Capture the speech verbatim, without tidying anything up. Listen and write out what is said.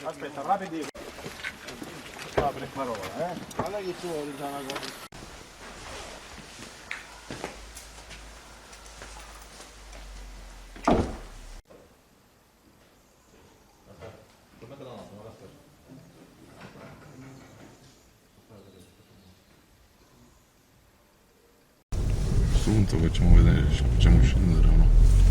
Aspetta, rapidi. Apri parola, eh? Guarda che ci vuole già una cosa. A stu puntu facciamo vedere, facciamo scendere o no?